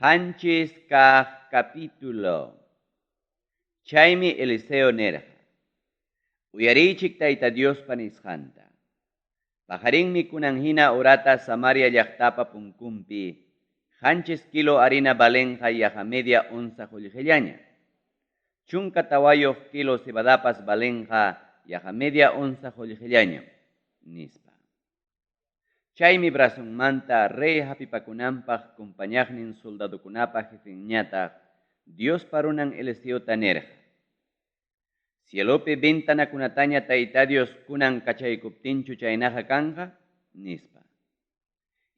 7 kaq capítulo. Chaymi Eliseo nirqa: Uyariychik Tayta Diospa nisqanta. Paqarinmi kunan hina horata Samaria llaqtapa punkunpi 7 kilo harina valenqa yaqa media onza qullqillaña. 14 kilo cebadapas valenqa yaqa media onza qullqillañam, nispa. Chaymi brazonmanta rey hapipakunanpaq compañaqnin soldadokunapa jefenñataq Diospa runan Eliseota nirqa: Cielopi ventanakunataña Tayta Dios kunan kachaykuptinchu chaynaqa kanqa, nispa.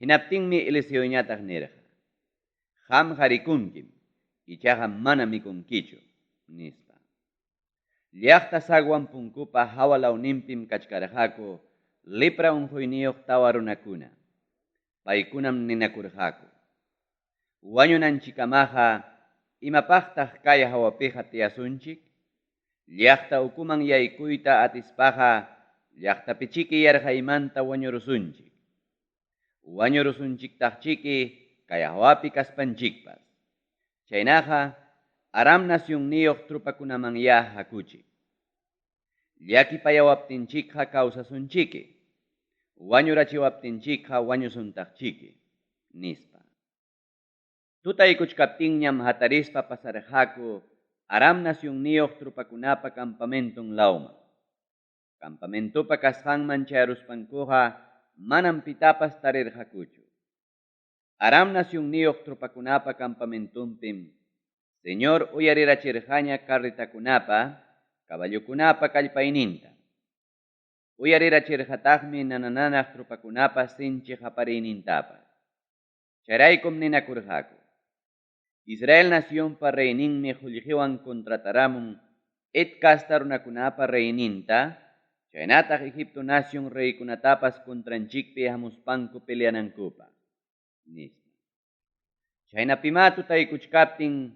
Hinaptinmi Eliseoñataq nirqa: Qamqa rikunkim, ichaqa mana mikunkichu, nispa. Llaqta zaguan punkupa hawa lawninpim kachkarqaku lepra unquyniyuq 4 runakuna. Paykunam ninakurqaku: Wañunanchikamaqa imapaqtaq kay hawapiqa tiyasunchik? Llaqta ukuman yaykuyta atispaqa llaqtapichiki yarqaymanta wañurusunchik. Wañurusunchiktaqchiki kay hawapi kaspanchikpas. Chaynaqa Aram nacionniyuq trupakunamanyá hakuchik. Llakipayawaptinchikqa kawsasunchiki. Wañurachiwaptinchikqa wañusuntaqchiki, nispa. Tutaykuchkaptinñam hatarispa pasarqaku Aram nacionniyuq trupakunapa campamenton lawman. Campamentopa kasqanman chayaruspankuqa manam pitapas tarirqakuchu. Aram nacionniyuq trupakunapa campamentonpim Señor uyarirachirqaña carretakunapa, caballokunapa kallpayninta. Uyarirachirqataqmi nanananaq trupakunapa sinchi qapariynintapas. Chayraykum ninakurqaku: Israel nacionpa reyninmi qullqiwan contrataramun Het casta runakunapa reyninta, chaynataq Egipto nacion reykunatapas contranchikpi hamuspanku peleanankupaq, nispa. Chaynapimá tutaykuchkaptin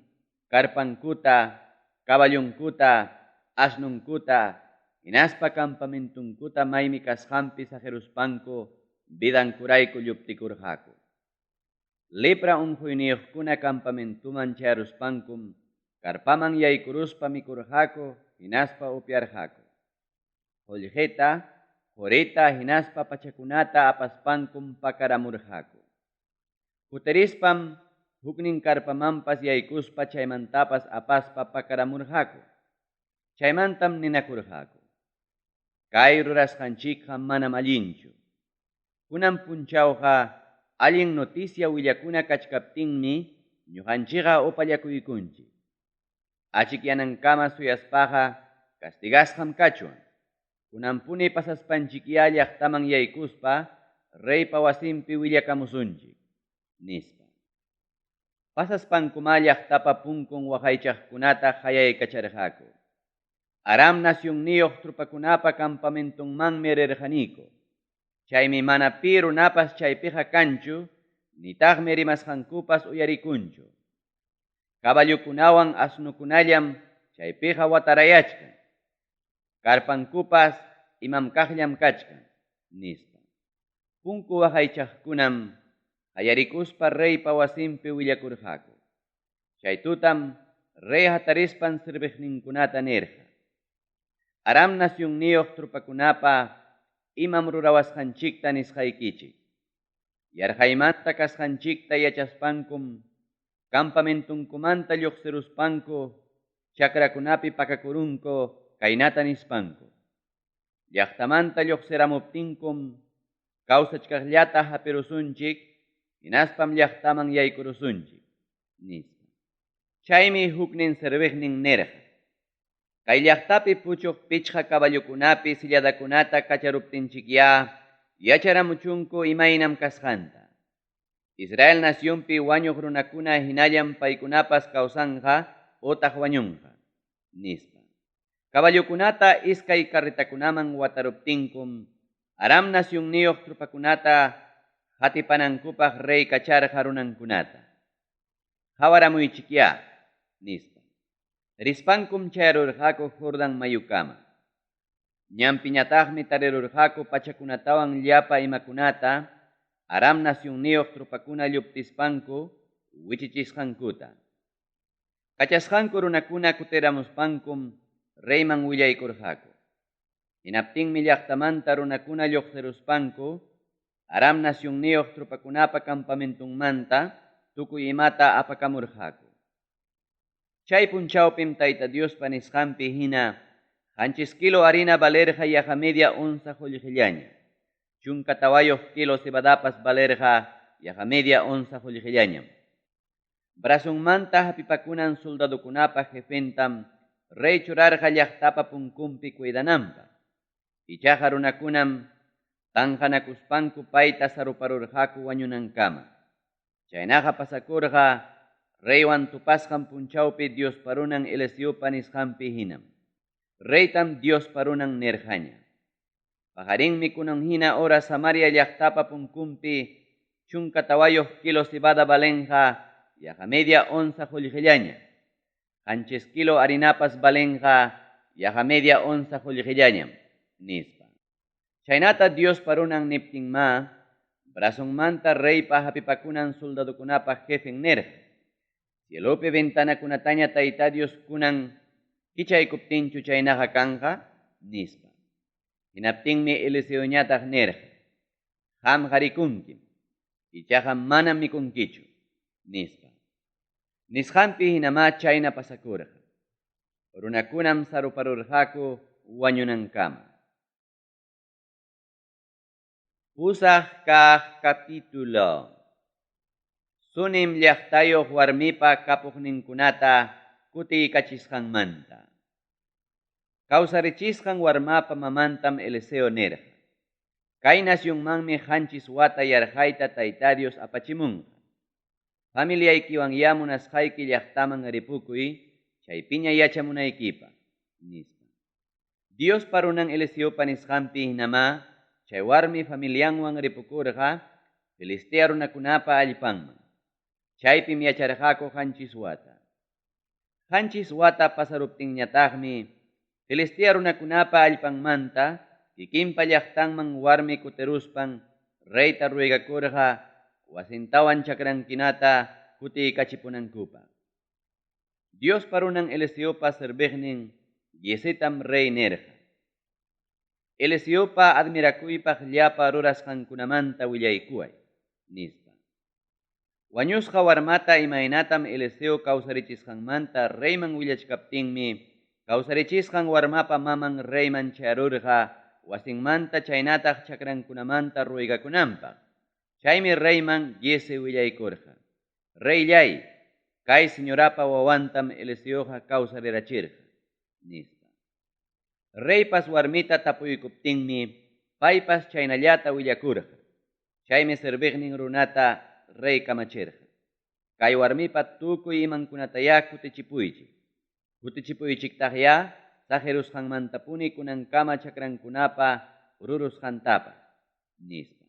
karpankuta, caballonkuta, asnunkuta, hinaspa campamentunkuta maymi kasqanpi saqiruspanku vidankurayku lluptikurqaku. Lepra unquyniyuqkuna campamentuman chayaruspankum karpaman yaykuruspa mikurqaku hinaspa upyarqaku. Qullqita, qurita hinaspa pachakunata apaspankum pakaramurqaku. Kutirispam huknin karpamanpas yaykuspa chaymantapas apaspa pakaramurqaku. Chaymantam ninakurqaku: Kay rurasqanchikqa manam allinchu. Kunan punchawqa allin noticia willakuna kachkaptinmi ñuqanchikqa upallakuykunchik. Achikyanankama suyaspaqa castigasqam kachwan. Kunanpuni pasaspanchikyá llaqtaman yaykuspa reypa wasinpi willakamusunchik, nispa. Pasaspankumá llaqtapa punkun waqaychaqkunata qayaykacharqaku. Aram nacionniyuq trupakunapa campamentonmanmi rirqaniku. Chaymi mana pi runapas chaypiqa kanchu, nitaqmi rimasqankupas uyarikunchu. Caballokunawan asnukunallam chaypiqa watarayachkan. Karpankupas imam kaqllam kachkan, nispa. Punku waqaychaqkunam qayarikuspa reypa wasinpi willakurqaku. Chay tutam rey hatarispan serviqninkunata nirqa: Aram nacionniyuq trupakunapa imam rurawasqanchikta nisqaykichik. Yarqaymanta kasqanchikta yachaspankum campamentunkumanta lluqsiruspanku chakrakunapi pakakurunku kaynata nispanku. Llaqtamanta lluqsiramuptinkum kawsachkaqllata hapirusunchik hinaspam llaqtaman yaykurusunchik, nispa. Chaymi huknin serviqnin nirqa: Kay llaqtapi puchuq 5 caballokunapi silladakunata kacharuptinchikyá yacharamuchunku imaynam kasqanta. Israel nacionpi wañuq runakuna hinallam paykunapas kawsanqa otaq wañunqa, nispa. Caballokunata iskay carretakunaman wataruptinkum Aram nacionniyuq trupakunata hatipanankupaq rey kacharqa runankunata. Qawaramuychikyá, nispa. Rispankum chayarurqaku Jordan mayukama. Ñanpiñataqmi tarirurqaku pachakunatawan llapa imakunata Aram nacionniyuq trupakuna lluptispanku wichichisqankuta. Kachasqanku runakuna kutiramuspankum reyman willaykurqaku. Hinaptinmi llaqtamanta runakuna lluqsiruspanku Aram nacionniyuq tropakunapa campamentonmanta tukuy imata apakamurqaku. Chay punchawpim Tayta Diospa nisqanpi hina 7 kilo harina valerqa yaqa media onza qullqillaña. 14 kilo cebadapas valerqa yaqa media onza qullqillañam. Brazonmanta hapipakunan soldadokunapa jefentam rey churarqa llaqtapa punkunpi cuidananpaq. Ichaqa runakunam tanqanakuspanku payta saruparurqaku wañunankama. Chaynaqa pasakurqa reywan tupasqan punchawpi Diospa runan Eliseopa nisqanpi hinam. Reytam Diospa runan nirqaña. Paqarinmi kunan hina hora Samaria llaqtapa punkunpi 14 kilo cebada valenqa yaqa media onza qullqillaña. 7 kilo harinapas valenqa yaqa media onza qullqillañam, nispa. Chaynata Diospa runan niptinma, brazonmanta reypa hapipakunan soldadokunapa jefen nirqa. Cielopi ventanakunataña Tayta Dios kunan kichaykuptinchu chaynaqa kanqa, nispa. Hinaptinmi Eliseoñataq nirqa, qamqa rikunkim, ichaqa manam mikunkichu, nispa. Nisqanpi hinamá chayna pasakurqa. Runakunam saruparurqaku wañunankama. 8 kaq capítulo. Sunim llaqtayuq warmipa kapuqninkunata kutiykachisqanmanta. Kawsarichisqan warmapa mamantam Eliseo nirqa. Kay nacionmanmi 7 wata yarqayta Tayta Dios apachimunqa. Familiaykiwan ya munasqayki llaqtaman ripukuy, chaypiña yachamunaykipaq, nispa. Diospa runan Eliseopa nisqanpi hinamá, chay warmi familianwan ripukurqa Filistea runakunapa allpanman. Chaypim yacharqaku 7 wata. 7 wata pasaruptinñataqmi Filistea runakunapa allpanmanta kikinpa llaqtanman warmi kutiruspan reyta ruegakurqa wasintawan chakrankinata kutiykachipunankupaq. Diospa runan Eliseopa serviqnin Giezitam rey nirqa. Eliseopa admirakuypaq llapa rurasqankunamanta willaykuway, nispa. Wañusqa warmata imaynatam Eliseo kawsarichisqanmanta reyman willachkaptinmi kawsarichisqan warmapa maman reyman chayarurqa wasinmanta chaynataq chakrankunamanta ruegakunanpaq. Chaymi reyman Giezi willaykurqa. Reyllay, kay señorapa wawantam Eliseoqa kawsarirachirqa, nispa. Reypas warmita tapuykuptinmi paypas chaynallata willakurqa. Chaymi serviqnin runata rey kamachirqa. Kay warmipa tukuy imankunatayá kutichipuychik. Kutichipuychiktaqyá saqirusqanmantapuni kunankama chakrankunapa rurusqantapas, nispa.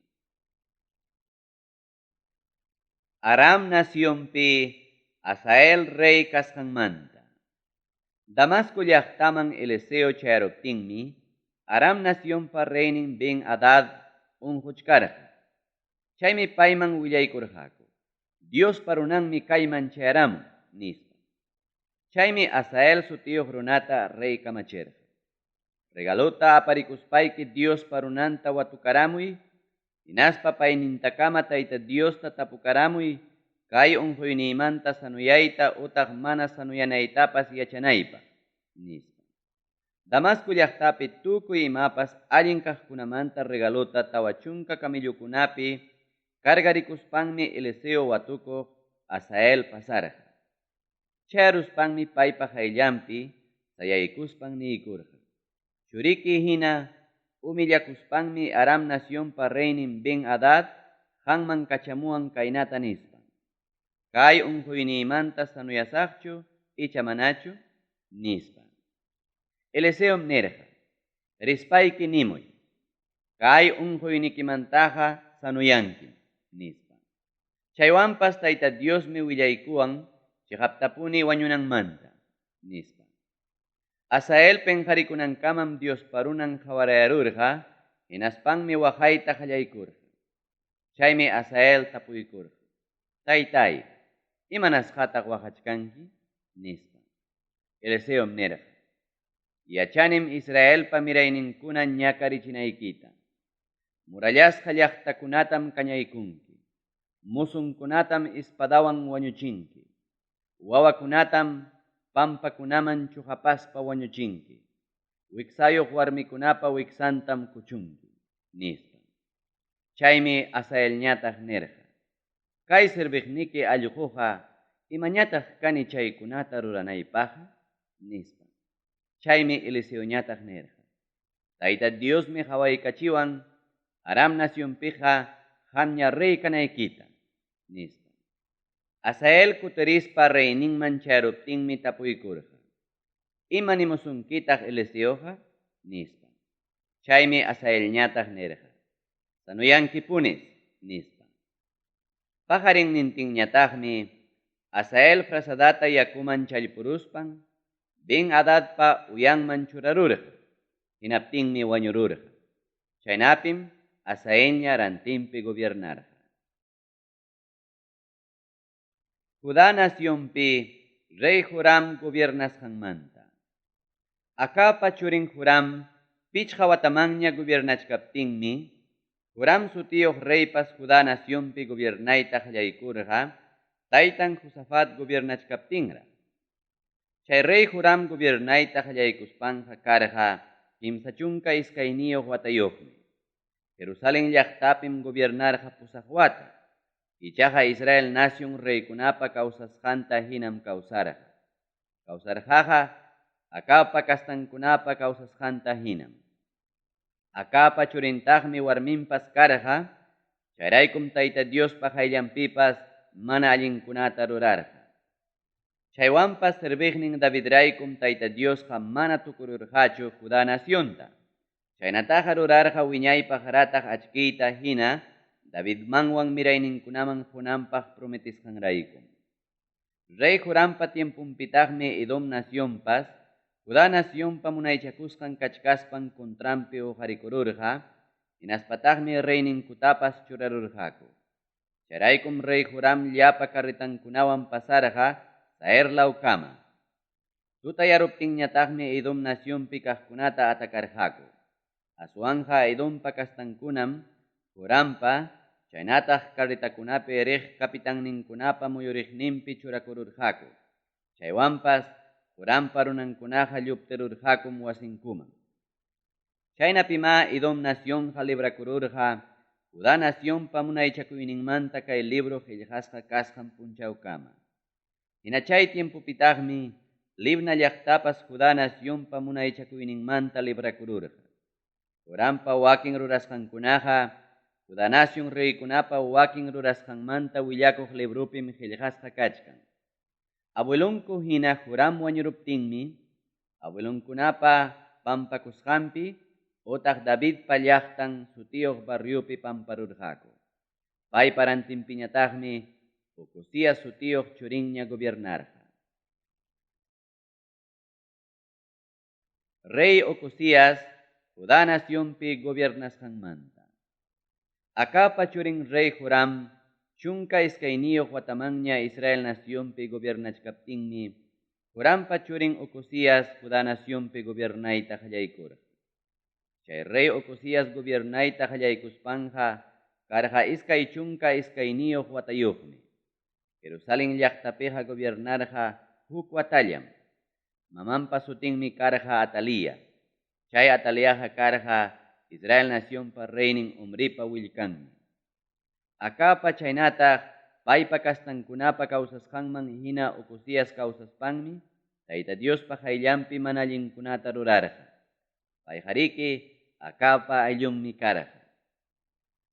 Aram nacionpi Hazael rey kasqanmanta. Damasco llaqtaman Eliseo chayaruptinmi Aram nacionpa reynin Ben-Hadad unquchkarqa. Chaymi payman willaykurqaku. Diospa runanmi kayman chayaramun, nispa. Chaymi Hazael sutiyuq runata rey kamachirqa. Regalota aparikuspayki Diospa runanta watukaramuy, hinaspa paynintakama Tayta Diosta tapukaramuy, kay unquyniymanta sanuyayta utaq mana sanuyanaytapas yachanaypaq, nispa. Damasco llaqtapi tukuy imapas allin kaqkunamanta regalota 40 camellokunapi cargarikuspanmi Eliseo watukuq Hazael pasarqa. Chayaruspanmi paypa hayllanpi sayaykuspan niykurqa. Churiki hina humillakuspanmi Aram nacionpa reynin Ben-Hadad qanman kachamuwan kaynata nispa. Kay unquyniymanta sanuyasaqchu icha manachu, nispa. Eliseom nirqa, rispayki nimuy, kay unquynikimantaqa sanuyanki, nispa. Chaywanpas Tayta Diosmi willaykuwan chiqaptapuni wañunanmanta, nispa. Hazael penqarikunankamam Diospa runan qawarayarurqa, hinaspanmi waqayta qallaykurqa. Chaymi Hazael tapuykurqa. Taytay, Imanasqataq waqachkanki? nispa. Eliseom nirqa, Yachanim Israelpa mirayninkuna ñakarichinaykita. Murallasqa llaqtakunatam kañaykunki. Musunkunatam espadawan wañuchinki. Wawakunatam pampakunaman chuqapaspa wañuchinki. Wiksayuq warmikunapa wiksantam kuchunki, nispa. Chaymi Hazaelñataq nirqa, Kay serviqniki allquqa imañataq kani chaykunata ruranaypaqqa? nispa. Chaymi Eliseoñataq nirqa, Tayta Diosmi qawaykachiwan Aram nacionpiqa qamña rey kanaykita, nispa. Hazael kutirispa reyninman chayaruptinmi tapuykurqa, Ima nimusunkitaq Eliseoqa? nispa. Chaymi Hazaelñataq nirqa, Sanoyankipunis, nispa. Paqarinnintinñataqmi Hazael frazadata yakuman challpuruspan Ben-adadpa uyanman churarurqa, hinaptinmi wañururqa. Chaynapim Hazaelña rantinpi gobiernarqa. Judá nacionpi rey Joram gobiernasqanmanta. Acabpa churin Joram pichqa watamanña gobiernachkaptinmi, Joram sutiyuq reypas Judá nacionpi gobiernayta qallaykurqa taytan Josafat gobiernachkaptinraq. Chay rey Joram gobiernayta qallaykuspanqa karqa 32 watayuqmi. Jerusalen llaqtapim gobiernarqa 8 wata. Ichaqa Israel nacion reykunapa kawsasqanta hinam kawsarqa. Kawsarqaqa Acabpa castankunapa kawsasqanta hinam. Acabpa churintaqmi warminpas karqa, chayraykum Tayta Diospa qayllanpipas mana allinkunata rurarqa. Chaywanpas serviqnin Davidraykum Tayta Diosqa mana tukururqachu Judá nacionta. Chaynataqa rurarqa wiñaypaq rataq achkiyta hina Davidmanwan mirayninkunaman qonanpaq prometesqanraykum. Rey Jorampa tiemponpitaqmi Edom nacionpas Judá nacionpa munaychakusqan kachkaspan contranpi hoqarikururqa, hinaspataqmi reyninkutapas churarurqaku. Chayraykum rey Joram llapa carretankunawan pasarqa Zair lawkama. Tutayaruptinñataqmi Edom nacionpi kaqkunata atacarqaku. Aswanqa Edompa castankunam Jorampa chaynataq carretakunapi riq capitanninkunapa muyuriqninpi churakururqaku. Chaywanpas Jorampa runankunaqa lluptirurqakum wasinkuman. Chaynapimá Edom nacionqa librakururqa Judá nacionpa munaychakuyninmanta kay libro qellqasqa kasqan punchawkama. Hina chay tiempopitaqmi Libna llaqtapas Judá nacionpa munaychakuyninmanta librakururqa. Jorampa wakin rurasqankunaqa Judá nacion reykunapa wakin rurasqanmanta willakuq libropim qellqasqa kachkan. Abuelonku hina Joram wañuruptinmi abuelonkunapa pampakusqanpi otaq Davidpa llaqtan sutiyuq barriopi pamparurqaku. Paypa rantinpiñataqmi Ocozías sutiyuq churinña gobiernarqa. Rey Ocozías Judá nacionpi gobiernasqanmanta. Acabpa churin rey Joram 12 watamanña Israel nacionpi gobiernachkaptinmi Jorampa churin Ocozías Judá nacionpi gobiernayta qallaykurqa. Chay rey Ocozías gobiernayta qallaykuspanqa karqa 22 watayuqmi. Jerusalen llaqtapiqa gobiernarqa huk watallam. Mamanpa sutinmi karqa Atalía. Chay Ataliaqa karqa Israel nacionpa reynin Omripa willkanmi. Acabpa chaynataq paypa castankunapa kawsasqanman hina Ocozías kawsaspanmi Tayta Diospa qayllanpi mana allinkunata rurarqa. Payqariki Acabpa ayllunmi karqa.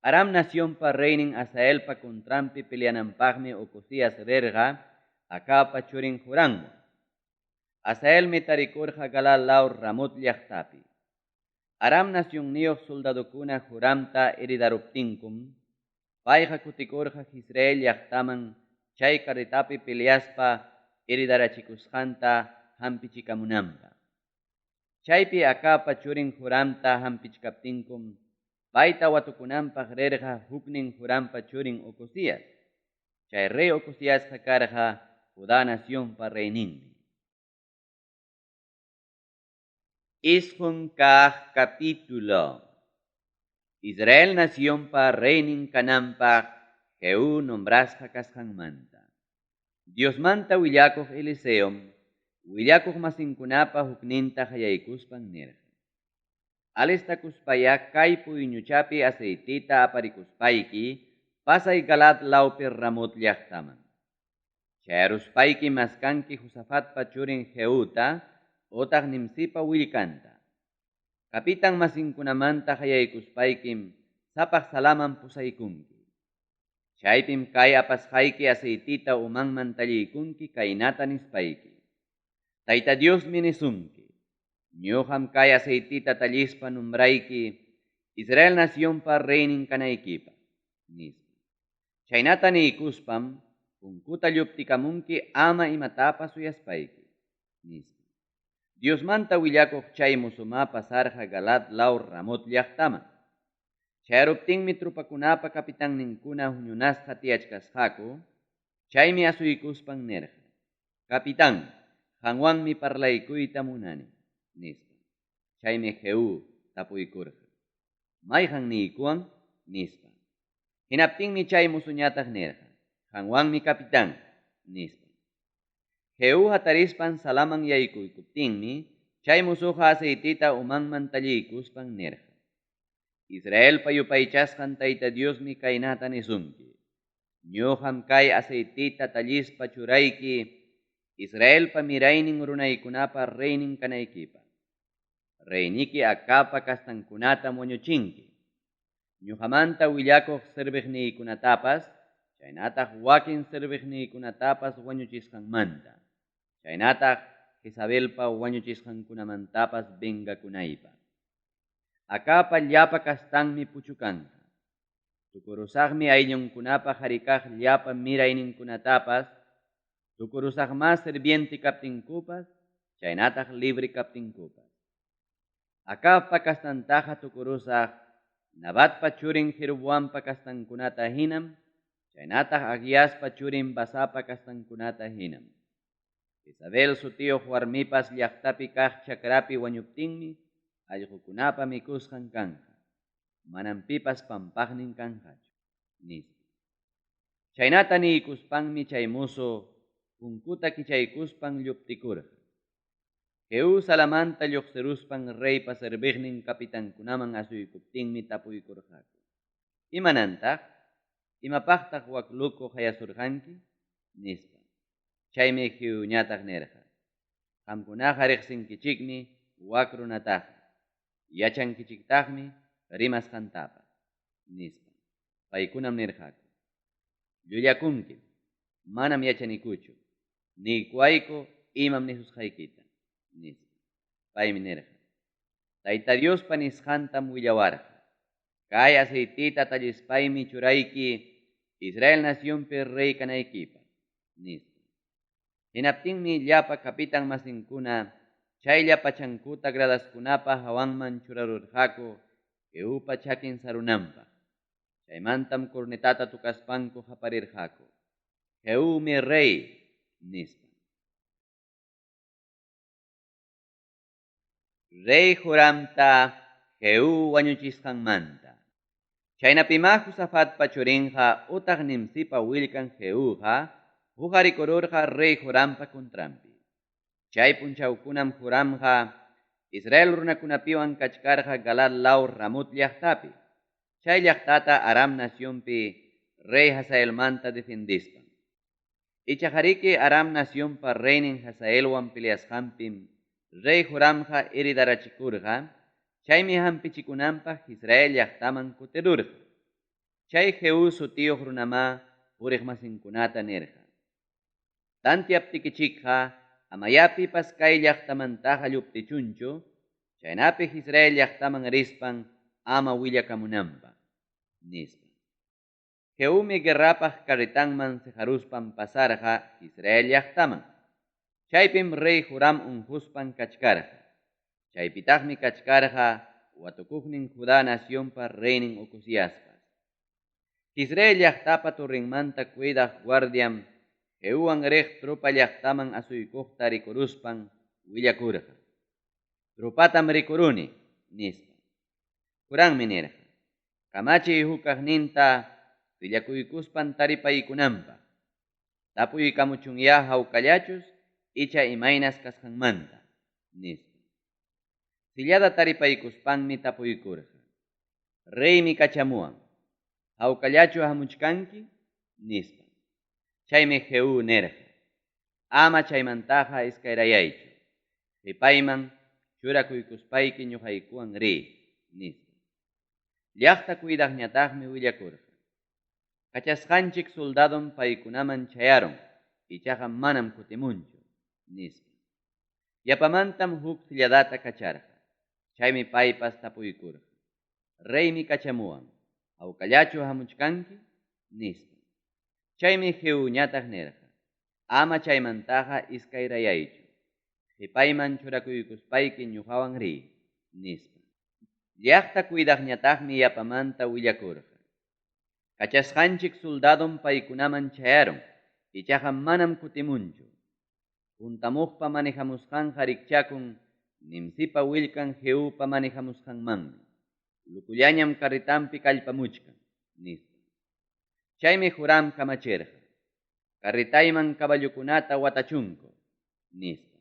Aram nacionpa reynin Hazaelpa contranpi peleananpaqmi Ocozías rirqa Acabpa churin Joramwan. Hazaelmi tarikurqa Galaad law Ramot llaqtapi. Aram nacionniyuq soldadokuna Joramta heridaruptinkum, payqa kutikurqa Jezreel llaqtaman chay carretapi peleaspa heridarachikusqanta hampichikamunanpaq. Chaypi Acabpa churin Joramta hampichkaptinkum, payta watukunanpaq rirqa huknin Jorampa churin Ocozías. Chay rey Ocoziasqa karqa Judá nacionpa reyninmi. 9 kaq capítulo. Israel nacionpa reynin kananpaq Jehú nombrasqa kasqanmanta. Diosmanta willakuq Eliseom willakuq masinkunapa hukninta qayaykuspan nirqa: Alistakuspayá kay puyñuchapi aceitita aparikuspayki pasay Galaad lawpi Ramot llaqtaman. Chayaruspayki maskanki Josafatpa churin Jehuta otaq Nimsipa willkanta. Capitan masinkunamanta qayaykuspaykim sapaq salaman pusaykunki. Chaypim kay apasqayki aceitita umanman talliykunki kaynata nispayki: Tayta Diosmi nisunki: Ñuqam kay aceitita tallispa nombrayki Israel nacionpa reynin kanaykipaq, nispa. Chaynata niykuspam punkuta lluptikamunki ama imatapas suyaspayki, nispa. Diosmanta willakuq chay mozomá pasarqa Galaad law Ramot llaqtaman. Chayaruptinmi tropakunapa capitanninkuna huñunasqa tiyachkasqaku, chaymi asuykuspan nirqa: Capitán, qanwanmi parlaykuyta munani, nispa. Chaymi Jehú tapuykurqa: Mayqan niykuwan? Nispa. Hinaptinmi chay mozoñataq nirqa: Qanwanmi capitán, nispa. Jehú hatarispan salaman yaykuykuptinmi, chay mozoqa aceitita umanman talliykuspan nirqa: Israelpa yupaychasqan Tayta Diosmi kaynata nisunki: Ñuqam kay aceitita tallispa churayki Israelpa miraynin runaykunapa reynin kanaykipaq. Reyniki Acabpa kastankunatam wañuchinki. Ñuqamanta willakuq serviqniykunatapas, chaynataq wakin serviqniykunatapas wañuchisqanmanta, chaynataq Jezabelpa wañuchisqankunamantapas vengakunaypaq. Acabpa llapa kastanmi puchukanqa. Tukurusaqmi ayllunkunapa qarikaq llapa mirayninkunatapas, tukurusaqmá sirviente kaptinkupas, chaynataq libre kaptinkupas. Acabpa kastantaqa tukurusaq Nabatpa churin Jeroboampa kastankunata hinam, chaynataq Ahiaspa churin Baasapa kastankunata hinam. Jezabel sutiyuq warmipas llaqtapi kaq chakrapi wañuptinmi allqukunapa mikusqan kanqa. Manam pipas pampaqnin kanqachu, nispa. Chaynata niykuspanmi chay mozo punkuta kichaykuspan lluptikurqa. Jehú salamanta lluqsiruspan reypa serviqnin capitankunaman asuykuptinmi tapuykurqaku: Imanantaq? Imapaqtaq wak loco qayasurqanki? Nispa. Chaymi Jehuñataq nirqa: Qamkunaqa riqsinkichikmi wak runataqa, yachankichiktaqmi rimasqantapas, nispa. Paykunam nirqaku: Llullakunkim, manam yachanikuchu, niykuwayku imam nisusqaykita, nispa. Paymi nirqa: Tayta Diospa nisqantam willawarqa. Kay aceitita tallispaymi churayki Israel nacionpi rey kanaykipaq, nispa. Hinaptinmi llapa capitan masinkuna chaylla pachankuta gradaskunapa hawanman churarurqaku Jehupa chakin sarunanpaq. Chaymantam cornetata tocaspanku qaparirqaku: Jehumi rey, nispa. Rey Joramta Jehú wañuchisqanmanta. Chaynapimá Josafatpa churinqa utaq Nimsipa willkan Jehuqa huqarikururqa rey Jorampa contranpi. Chay punchawkunam Joramqa Israel runakunapiwan kachkarqa Galaad law Ramot llaqtapi. Chay llaqtata Aram nacionpi rey Hazaelmanta defendispan. Ichaqariki Aram nacionpa reynin Hazaelwan peleasqanpim rey Joramqa heridarachikurqa, chaymi hampichikunanpaq Israel llaqtaman kutirurqa. Chay Jehú sutiyuq runamá puriqmasinkunata nirqa: Tantiaptikichikqa amayá pipas kay llaqtamantaqa lluptichunchu, chaynapi Israel llaqtaman rispan ama willakamunanpaq, nispa. Jehumi guerrapaq carretanman siqaruspan pasarqa Israel llaqtaman. Chaypim rey Joram unquspan kachkarqa. Chaypitaqmi kachkarqa watukuqnin Judá nacionpa reynin Ocoziaspas. Jezreel llaqtapa torrenmanta cuidaq guardiam Jehuwan riq tropa llaqtaman asuykuqta rikuruspan willakurqa. Tropatam rikuruni, nispa. Jorammi nirqa, Kamachiy huk kaqninta sillakuykuspan taripaykunanpaq. Tapuykamuchunyá hawkallachus icha imaynas kasqanmanta, nispa. Sillada taripaykuspanmi tapuykurqa. Reymi kachamuwan. Hawkallachu hamuchkanki? Nispa. Chaymi Jehú nirqa, Ama chaymantaqa iskayrayaychu. Qipayman churakuykuspayki ñuqaykuwan riy, nispa. Llaqta cuidaqñataqmi willakurqa. Kachasqanchik soldadom paykunaman chayarun, ichaqa manam kutimunchu, nispa. Yapamantam huk silladata kacharqa. Chaymi paypas tapuykurqa. Reymi kachamuwan. Hawkallachu hamuchkanki? Nispa. Chaymi Jehuñataq nirqa, Ama chaymantaqa iskayrayaychu. Qipayman churakuykuspayki ñuqawan riy, nispa. Llaqta cuidaqñataqmi yapamanta willakurqa. Kachasqanchik soldadom paykunaman chayarun, ichaqa manam kutimunchu. Puntamuqpa manejamusqanqa rikchakun Nimsipa willkan Jehupa manejamusqanmanmi. Lukullañam carretanpi kallpamuchkan, nispa. Chaymi Joram kamachirqa, Carretayman caballokunata watachunku, nispa.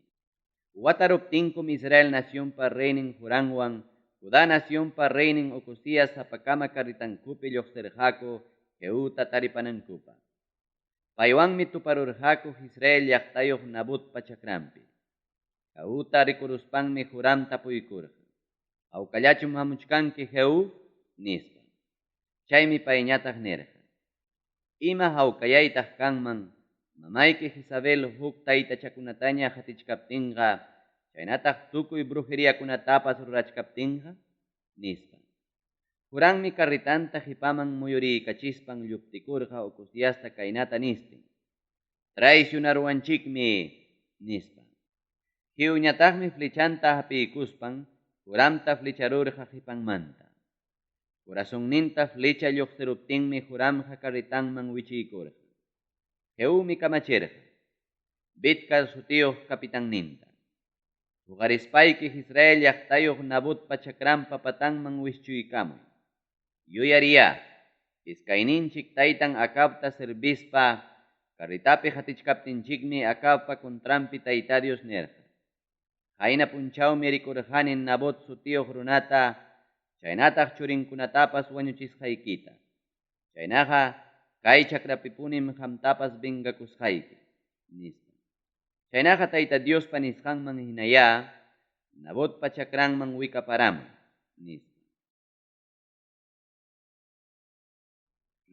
Wataruptinkum Israel nacionpa reynin Joramwan Judá nacionpa reynin Ocozías sapakama carretankupi lluqsirqaku Jehuta taripanankupaq. Paywanmi tuparurqaku Jezreel llaqtayuq Nabotpa chakranpi. Jehuta rikuruspanmi Joram tapuykurqa, Hawkallachum hamuchkanki Jehú? nispa. Chaymi payñataq nirqa, Ima hawkayaytaq kanman mamayki Jezabel huk taytachakunataña qatichkaptinqa chaynataq tukuy brujeriakunatapas rurachkaptinqa? nispa. Jorammi carretanta qipaman muyuriykachispan lluptikurqa Ocoziasta kaynata nistin, Traicionaruwanchikmi! nispa. Jehuñataqmi flechanta hapiykuspan Joramta flecharurqa qipanmanta. Corazonninta flecha lluqsiruptinmi Joramqa carretanman wichiykurqa. Jehumi kamachirqa, Bidcar sutiyuq capitanninta. Huqarispayki Jezreel llaqtayuq Nabotpa chakranpa patanman wischuykamuy. Yuyariyá, iskayninchik taytan Acabta servispa carretapi qatichkaptinchikmi Acabpa contranpi Tayta Dios nirqa, Qayna punchawmi rikurqani Nabot sutiyuq runata chaynataq churinkunatapas wañuchisqaykita. Chaynaqa kay chakrapipunim qamtapas vengakusqayki, nispa. Chaynaqa Tayta Diospa nisqanman hinayá Nabotpa chakranman wikaparamuy, nispa.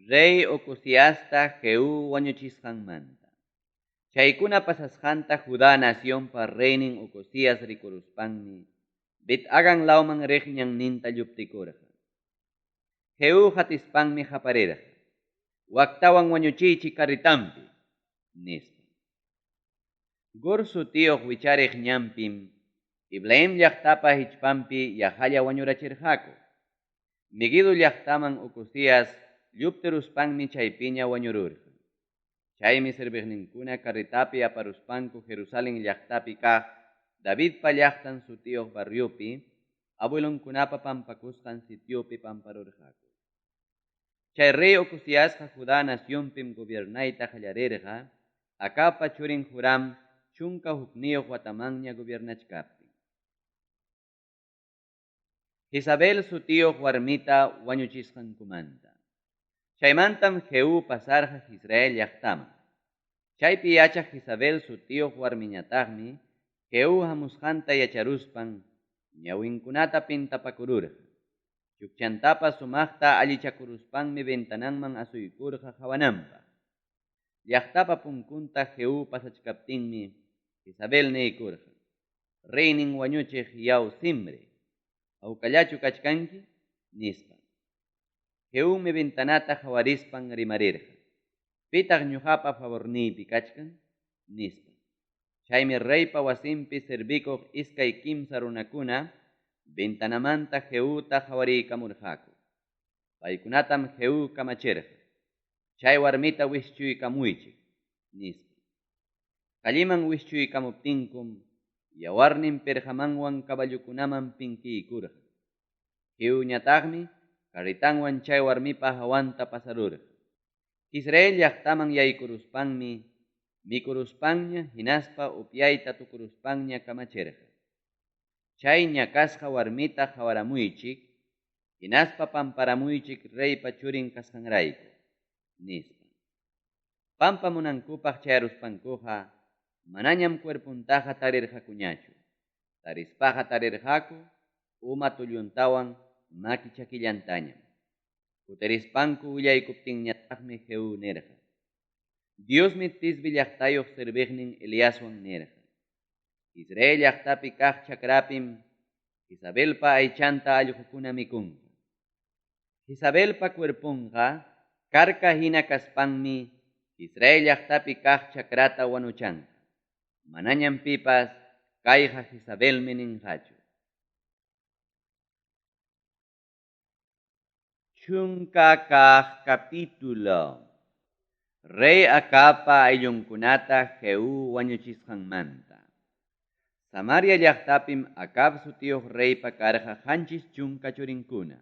Rey Ocoziasta Jehú wañuchisqanmanta. Chaykuna pasasqanta Judá nacionpa reynin Ocozías rikuruspanmi Bet-hagan lawman riq ñanninta lluptikurqa. Jehú qatispanmi qaparirqa, Waktawan wañuchiychik carretanpi! nispa. Gur sutiyuq wichariq ñanpim Ibleam llaqtapa hichpanpi yaqalla wañurachirqaku. Meguido llaqtaman Ocozías lluptiruspanmi chaypiña wañururqa. Chaymi serviqninkuna carretapi aparuspanku Jerusalén llaqtapi kaq Davidpa llaqtan sutiyuq barriopi abuelonkunapa pampakusqan sitiopi pamparurqaku. Chay rey Ocoziasqa Judá nacionpim gobiernayta qallarirqa Acabpa churin Joram 11 watamanña gobiernachkaptin. Jezabel sutiyuq warmita wañuchisqankumanta. Chaymantam Jehú pasarqa Jezreel llaqtaman. Chaypi yachaq Jezabel sutiyuq warmiñataqmi Jehú hamusqanta yacharuspan ñawinkunata pintapakururqa. Chukchantapas sumaqta allichakuruspanmi ventananman asuykurqa qawananpaq. Llaqtapa punkunta Jehú pasachkaptinmi Jezabel niykurqa, Reynin wañuchiq yaw Zimri, hawkallachu kachkanki? nispa. Jehumi ventanata qawarispan rimarirqa, Pitaq ñuqapa favorniypi kachkan? nispa. Chaymi reypa wasinpi servikuq iskay kimsa runakuna ventanamanta Jehuta qawariykamurqaku. Paykunatam Jehú kamachirqa. Chay warmita wischuykamuychik, nispa. Calleman wischuykamuptinkum yawarnin pirqamanwan caballokunaman pinkiykurqa. Jehuñataqmi carretanwan chay warmipa hawanta pasarurqa. Israel llaqtaman yaykuruspanmi mikuruspanña hinaspa upyayta tukuruspanña kamachirqa. Chay ñakasqa warmita qawaramuychik hinaspa pamparamuychik reypa churin kasqanrayku, nispa. Pampamunankupaq chayaruspankuqa manañam cuerpontaqa tarirqakuñachu. Tarispaqa tarirqaku uma tulluntawan maki chakillantañam. Kutirispanku willaykuptinñataqmi Jehú nirqa: Diosmi Tisbe llaqtayuq serviqnin Eliaswan nirqa: Israel llaqtapi kaq chakrapim Jezabelpa aychanta allqukuna mikunqa. Jezabelpa cuerponqa karka hina kaspanmi Israel llaqtapi kaq chakrata wanuchanqa. Manañam pipas kayqa Jezabelmi ninqachu. Chunka kaq capítulo. Rey Acabpa ayllunkunata Jehú wañuchisqanmanta. Samaria llaqtapim Acab sutiyuq reypa karqa 70 churinkuna.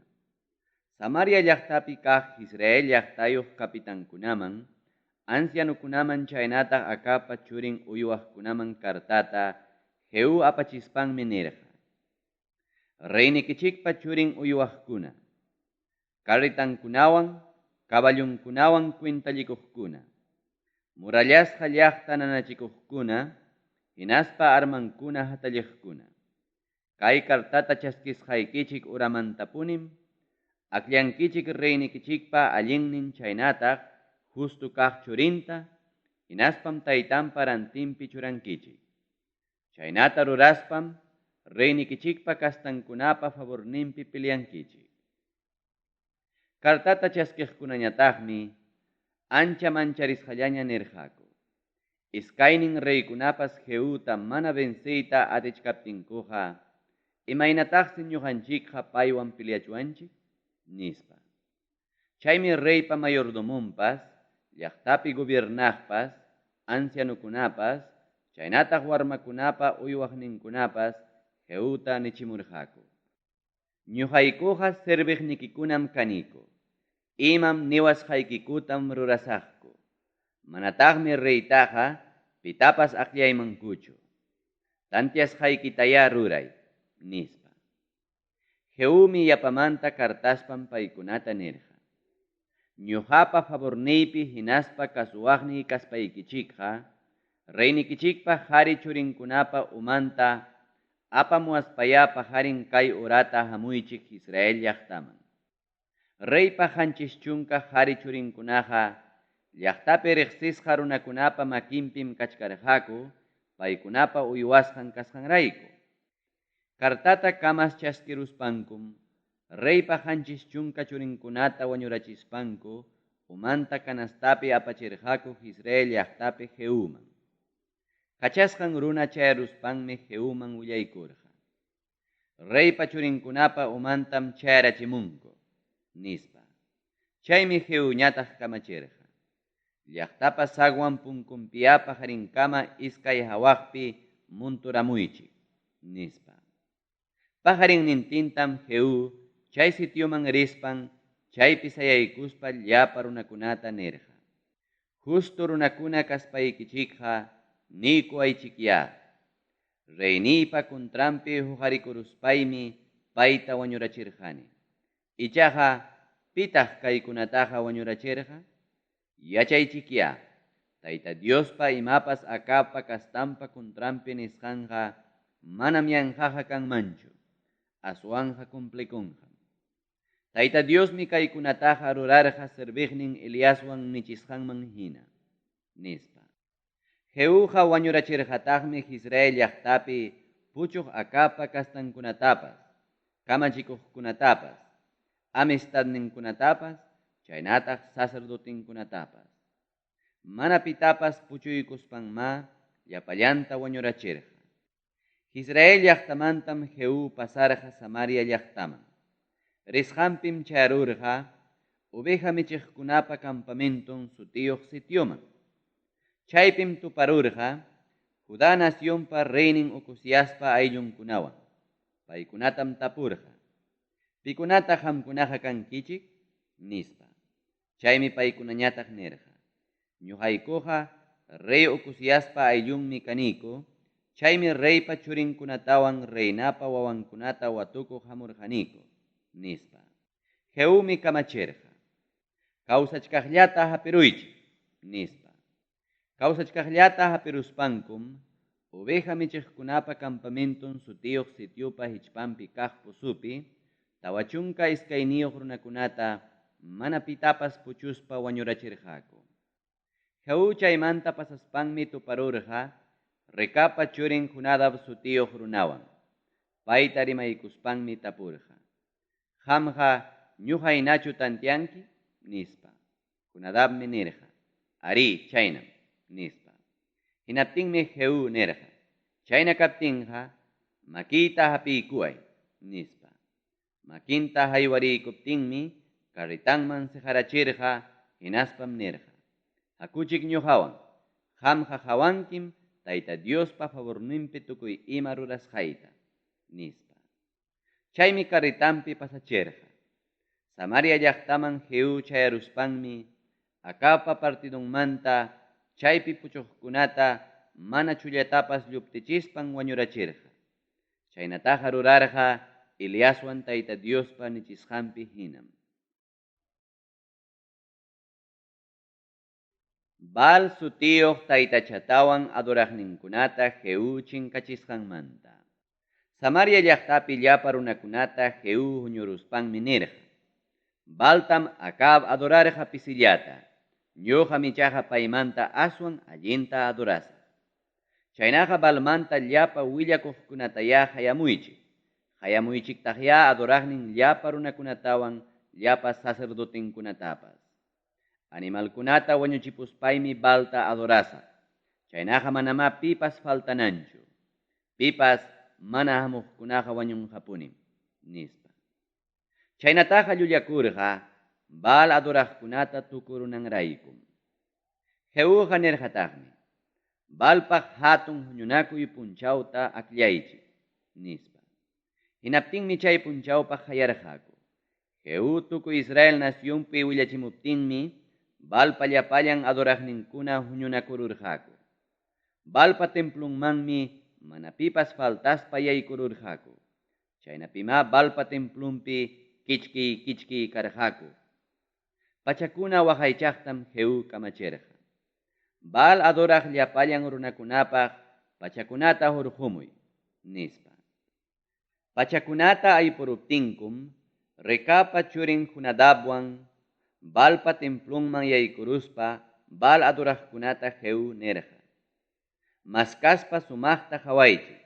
Samaria llaqtapi kaq Israel llaqtayuq capitankunaman, ancianokunaman chaynataq Acabpa churin uywaqkunaman cartata Jehú apachispanmi nirqa: Reynikichikpa churin uywaqkuna, carretankunawan, caballonkunawan cuentallikuqkuna, murallasqa llaqta nanachikuqkuna, hinaspa armankuna hatalliqkuna. Kay cartata chaskisqaykichik uramantapunim, akllankichik reynikichikpa allinnin chaynataq justo kaq churinta, hinaspam taytanpa rantinpi churankichik. Chaynata ruraspam reynikichikpa kastankunapa favorninpi peleankichik. Cartata chaskiqkunañataqmi ancha mancharisqallaña nirqaku. Iskaynin reykunapas Jehuta mana venceyta atichkaptinkuqa, imaynataqsi ñuqanchikqa paywan peleachuwanchik, nispa. Chaymi reypa mayordomonpas, llaqtapi gobiernaqpas, ancianokunapas, chaynataq warmakunapa uywaqninkunapas Jehuta nichimurqaku: Ñuqaykuqa serviqnikikunam kaniku. Imam niwasqaykikutam rurasaqku. Manataqmi reytaqa pitapas akllaymankuchu. Tantiasqaykitayá ruray, nispa. Jehumi yapamanta cartaspan paykunata nirqa: Ñuqapa favorniypi hinaspa kasuwaqniy kaspaykichikqa, reynikichikpa qari churinkunapa umanta apamuwaspayá paqarin kay horata hamuychik Israel llaqtaman. Reypa 70 qari churinkunaqa llaqtapi riqsisqa runakunapa makinpim kachkarqaku, paykunapa uywasqan kasqanrayku. Cartata kamas chaskiruspankum, reypa 70 churinkunata wañurachispanku, umanta canastapi apachirqaku Israel llaqtapi Jehuman. Kachasqan runa chayaruspanmi Jehuman willaykurqa: Reypa churinkunapa umantam chayarachimunku, nispa. Chaymi Jehuñataq kamachirqa: Llaqtapa sagwan punkunpiya paqarinkama iskay hawaqpi munturamuychik, nispa. Paqarinnintintam Jehú chay sitioman rispan chaypi sayaykuspa llapa runakunata nirqa: Justo runakuna kaspaykichikqa niykuwaychikyá. Reyniypa contranpi huqarikuruspaymi payta wañurachirqani. Ichaqa, pitaq kaykunataqa wañurachirqa? Yachaychikyá, Tayta Diospa imapas Acabpa kastanpa contranpi nisqanqa manam yanqaqa kanmanchu, aswanqa cumplikunqam. Tayta Diosmi kaykunataqa rurarqa serviqnin Eliaswan nichisqanman hina, nispa. Jehuqa wañurachirqataqmi Israel llaqtapi puchuq Acabpa kastankunatapas, kamachikuqkunatapas, amistadninkunatapas, chaynataq sacerdotenkunatapas. Mana pitapas puchuykuspanmá llapallanta wañurachirqa. Israel llaqtamantam Jehú pasarqa Samaria llaqtaman. Risqanpim chayarurqa Oveja Michiqkunapa Campamenton sutiyuq sitioman. Chaypim tuparurqa Judá nacionpa reynin Ocoziaspa ayllunkunawan. Paykunatam tapurqa, Pikunataq qamkunaqa kankichik? nispa. Chaymi paykunañataq nirqa, Ñuqaykuqa rey Ocoziaspa ayllunmi kaniku, chaymi reypa churinkunatawan reinapa wawankunata watukuq hamurqaniku, nispa. Jehumi kamachirqa, Kawsachkaqllata hapiruychik, nispa. Kawsachkaqllata hapiruspankum, Oveja Michiqkunapa Campamenton sutiyuq sitiopa hichpanpi kaq pozopi 42 runakunata mana pitapas puchuspa wañurachirqaku. Jehú chaymanta pasaspanmi tuparurqa Recabpa churin Jonadab sutiyuq runawan. Payta rimaykuspanmi tapurqa, Qamqa ñuqa hinachu tanteanki? nispa. Jonadabmi nirqa, Arí, chaynam, nispa. Hinaptinmi Jehú nirqa, Chayna kaptinqa, makiyta hapiykuway, nispa. Makinta haywariykuptinmi carretanman seqarachirqa, hinaspam nirqa, Hakuchik ñoqawan, qamqa qawankim Tayta Diospa favorninpi tukuy ima rurasqayta, nispa. Chaymi carretanpi pasachirqa. Samaria llaqtaman Jehú chayaruspanmi Acabpa partidonmanta chaypi puchuqkunata mana chullatapas lluptichispan wañurachirqa. Chaynataqa rurarqa Eliaswan Tayta Diospa nichisqanpi hinam. Baal sutiyuq taytachatawan adoraqninkunata Jehú chinkachisqanmanta. Samaria llaqtapi llapa runakunata Jehú huñuruspanmi nirqa, Baaltam Acab adorarqa pisillata, ñoqam ichaqa paymanta aswan allinta adorasaq. Chaynaqa Baalmanta llapa willakuqkunatayá qayamuychik, qayamuychiktaqyá adoraqnin llapa runakunatawan llapa sacerdotenkunatapas. Animalkunata wañuchipuspaymi Baalta adorasaq, chaynaqa manamá pipas faltananchu. Pipas mana hamuqkunaqa wañunqapunim, nispa. Chaynataqa llullakurqa Baal adoraqkunata tukurunanraykum. Jehuqa nirqataqmi, Baalpaq hatun huñunakuy punchawta akllaychik, nispa. Hinaptinmi chay punchawpaq qayarqaku. Jehú tukuy Israel nacionpi willachimuptinmi Baalpa llapallan adoraqninkuna huñunakururqaku. Baalpa templonmanmi mana pipas faltaspa yaykururqaku. Chaynapimá Baalpa templonpi kichkiy-kichkiy karqaku. Pachakuna waqaychaqtam Jehú kamachirqa, Baal adoraq llapallan runakunapaq pachakunata hurqumuy, nispa. Pachakunata aypuruptinkum Recabpa churin Jonadabwan Baalpa templonman yaykuruspa Baal adoraqkunata Jehú nirqa, Maskaspa sumaqta qawaychik,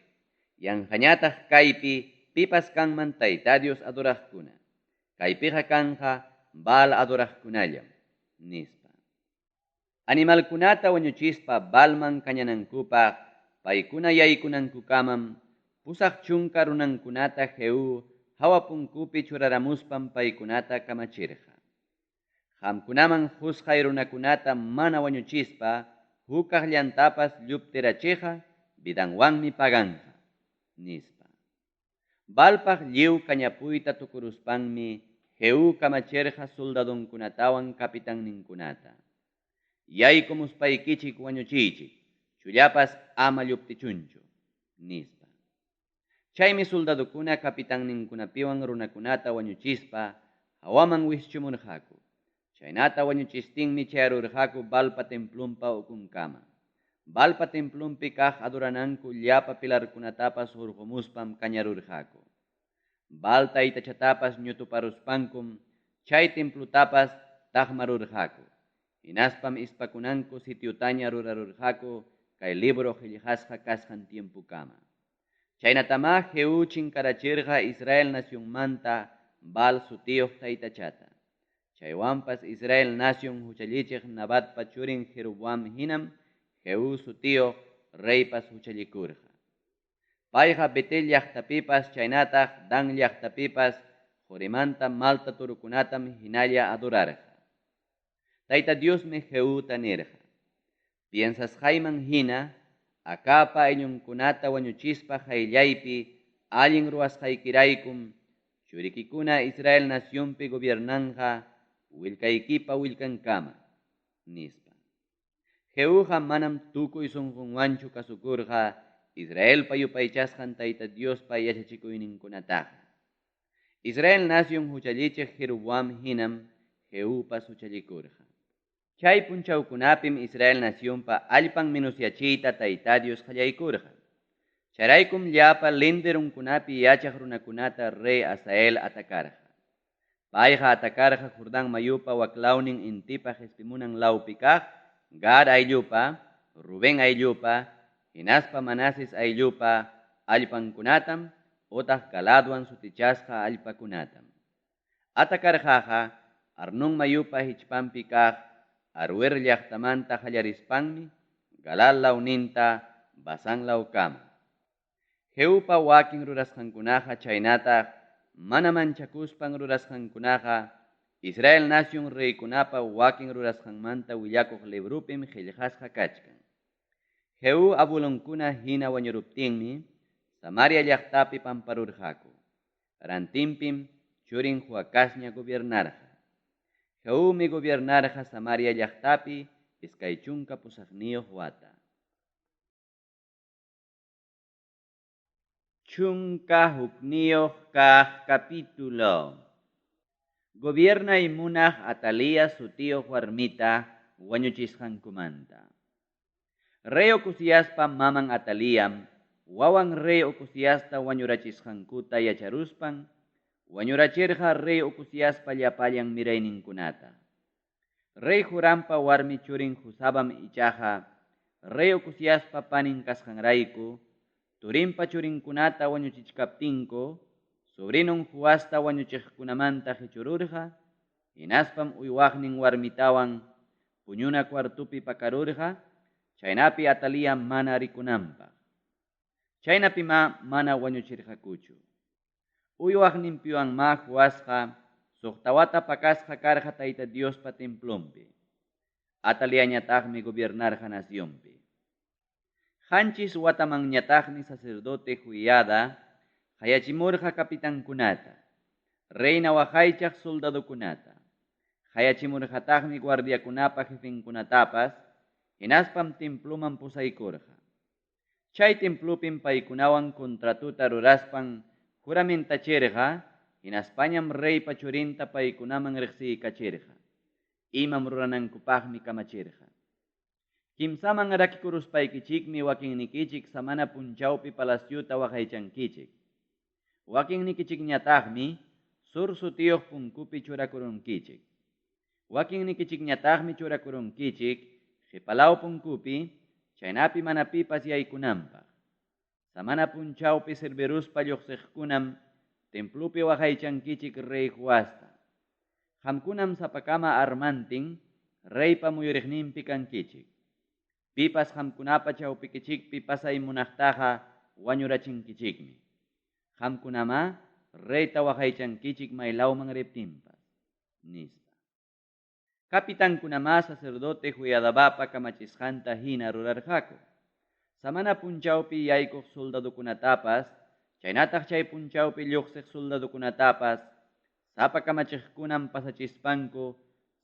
yanqañataq kaypi pipas kanman Tayta Dios adoraqkuna, kaypiqa kanqa Baal adoraqkunallam, nispa. Animalkunata wañuchispa Baalman kañanankupaq paykuna yaykunankukamam 80 runankunata Jehú hawa punkupi churaramuspan paykunata kamachirqa. Qamkunaman qusqay runakunata mana wañuchispa huk kaqllantapas lluptirachiqqa vidanwanmi paganqa, nispa. Baalpaq lliw kañapuyta tukuruspanmi Jehú kamachirqa soldadonkunatawan capitanninkunata, Yaykumuspaykichik wañuchiychik, chullapas ama lluptichunchu, nispa. Chaymi soldadokuna capitanninkunapiwan runakunata wañuchispa hawaman wischumurqaku. Chaynata wañuchistinmi chayarurqaku Baalpa templonpa ukunkama. Baalpa templonpi kaq adorananku llapa pilarkunatapas hurqumuspam kañarurqaku. Baal taytachatapas ñutuparuspankum chay templotapas taqmarurqaku. Hinaspam ispakunanku sitiotaña rurarurqaku kay libro qellqasqa kasqan tiempokama. Chaynatamá Jehú chinkarachirqa Israel nacionmanta Baal sutiyuq taytachata. Chaywanpas Israel nacion huchallichiq Nabatpa churin Jeroboam hinam Jehú sutiyuq reypas huchallikurqa. Payqa Betel llaqtapipas chaynataq Dan llaqtapipas qorimanta malta torokunatam hinalla adorarqa. Tayta Diosmi Jehuta nirqa, Piensasqayman hina Acabpa ayllunkunata wañuchispa qayllaypi allin ruwasqaykiraykum churikikuna Israel nacionpi gobiernanqa willkaykipa willkankama, nispa. Jehuqa manam tukuy sonqonwanchu kasukurqa Israelpa yupaychasqan Tayta Diospa yachachikuyninkunataqa. Israel nacion huchallichiq Jeroboam hinam Jehupas huchallikurqa. Chay punchawkunapim Israel nacionpa allpan menosyachiyta Tayta Dios qallaykurqa. Chayraykum llapa linderonkunapi yachaq runakunata rey Hazael atacarqa. Payqa atacarqa Jordán mayupa waklawnin intipa qespimunan lawpi kaq Gad ayllupa, Rubén ayllupa, hinaspa Manases ayllupa allpankunatam otaq Galaadwan sutichasqa allpakunatam. Atacarqaqa Arnón mayupa hichpanpi kaq Aroer llaqtamanta qallarispanmi Galaad lawninta Basán lawkama. Jehupa wakin rurasqankunaqa chaynataq mana manchakuspan rurasqankunaqa Israel nacion reykunapa wakin rurasqanmanta willakuq librupim qellqasqa kachkan. Jehú abuelonkuna hina wañuruptinmi Samaria llaqtapi pamparurqaku. Rantinpim churin Joacazña gobiernarqa. Jehumi gobiernarqa Samaria llaqtapi 28 wata. 11 kaq capítulo. Gobiernay munaq Atalía sutiyuq warmita wañuchisqankumanta. Rey Ocozíaspa maman Atalíam wawan rey Ocoziasta wañurachisqankuta yacharuspan wañurachirqa rey Ocoziaspa llapallan mirayninkunata. Rey Jorampa warmi churin Josabam ichaqa rey Ocoziaspa panin kasqanrayku turinpa churinkunata wañuchichkaptinku sobrinon Joasta wañuchiqkunamanta qechururqa, hinaspam uywaqnin warmitawan puñuna cuartopi pakarurqa, chaynapi Atalía mana rikunanpaq. Chaynapimá mana wañuchirqakuchu. Uywaqninpiwanmá Joasqa suqta wata pakasqa karqa Tayta Diospa templonpi. Ataliañataqmi gobiernarqa nacionpi. 7 watamanñataqmi sacerdote Joiada qayachimurqa capitankunata, reina waqaychaq soldadokunata. Qayachimurqataqmi guardiakunapa jefenkunatapas, hinaspam temploman pusaykurqa. Chay templopim paykunawan contratota ruraspan juramentachirqa, hinaspañam reypa churinta paykunaman riqsiykachirqa. Imam ruranankupaqmi kamachirqa. Kimsaman rakikuruspaykichikmi wakinnikichik samana punchawpi palaciota waqaychankichik. Wakinnikichikñataqmi sur sutiyuq punkupi churakurunkichik. Wakinnikichikñataqmi churakurunkichik qipalaw punkupi, chaynapi mana pipas yaykunanpaq. Samana punchawpi serviruspa lluqsiqkunam templopi waqaychankichik rey Joasta. Qamkunam sapakama armantin reypa muyuriqninpi kankichik. Pipas qamkunapa chawpikichikpi pasay munaqtaqa wañurachinkichikmi. Qamkunamá reyta waqaychankichik maylawman riptinpas, nispa. Capitankunamá sacerdote Joiadabapa kamachisqanta hina rurarqaku. Samana punchawpi yaykuq soldadokunatapas, chaynataq chay punchawpi lluqsiq soldadokunatapas, sapa kamachiqkunam pasachispanku